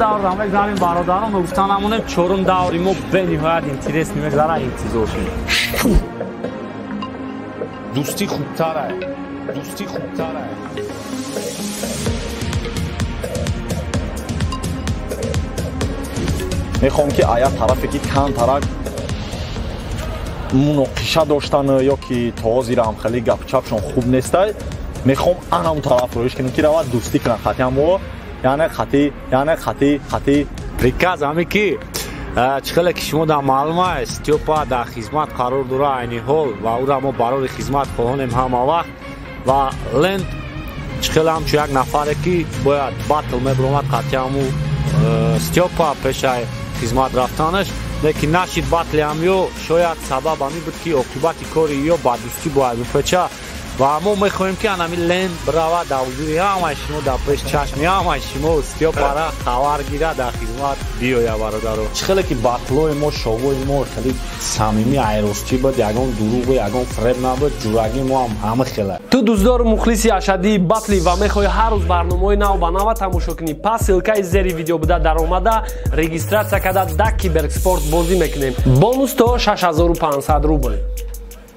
Давр мегзарем, бародарон, гуфта намонем, чорум даври мо бениҳоят интересный мегзара, интизор шед. Дӯстӣ хубтара, дӯстӣ хубтара. Мехоҳам, ки ая тарафе ки камтарак муноқиша доштан ё ки то ҳозирам хеле гапчапшон хуб нестай, мехоҳам анам тараф роиш кунам, ки равад дӯстӣ кунам хати ҳамо, яъне хати, яъне хати. Приказ ҳаме ки чӣ хеле ки шумо дар маълум аст, Стёпа дар хизмат қарор дора айни ҳол ва ӯра мо барори хизмат хоҳонем ҳама вақт. Ва Ленд чӣ хеле ҳамчун як нафаре ки бояд батл мебиромад қатъи ҳаму Стёпа пешаи хизмат рафтанаш, лекин нашид батли ҳам ё шояд сабаб ҳамин буд, ки оқибати кори ё ба дӯстӣ бояд бипеча. Ва мо мехоҳем, ки анами Ленд биравад, дар ҳузури ҳамаи шумо, дар пеш чашми ҳамаи шумо Стёпара хабар гира, дар хизмат биёя, бародаро. Чӣ хеле ки батлои мо, шовои мо хеле самимӣ, айростӣ буд, ягон дурӯғу ягон фиреб набуд, ҷурагии мо ҳам ҳама хела. Ту дӯстдору мухлиси ашаддии батли ва мехоҳӣ ҳар рӯз барномаҳои нав ба нава тамошо кунӣ, пас ссылкаи зери видео буда даромада, регистрация карда, да Киберспорт бозӣ мекунем. Бонус то 6500 рубл.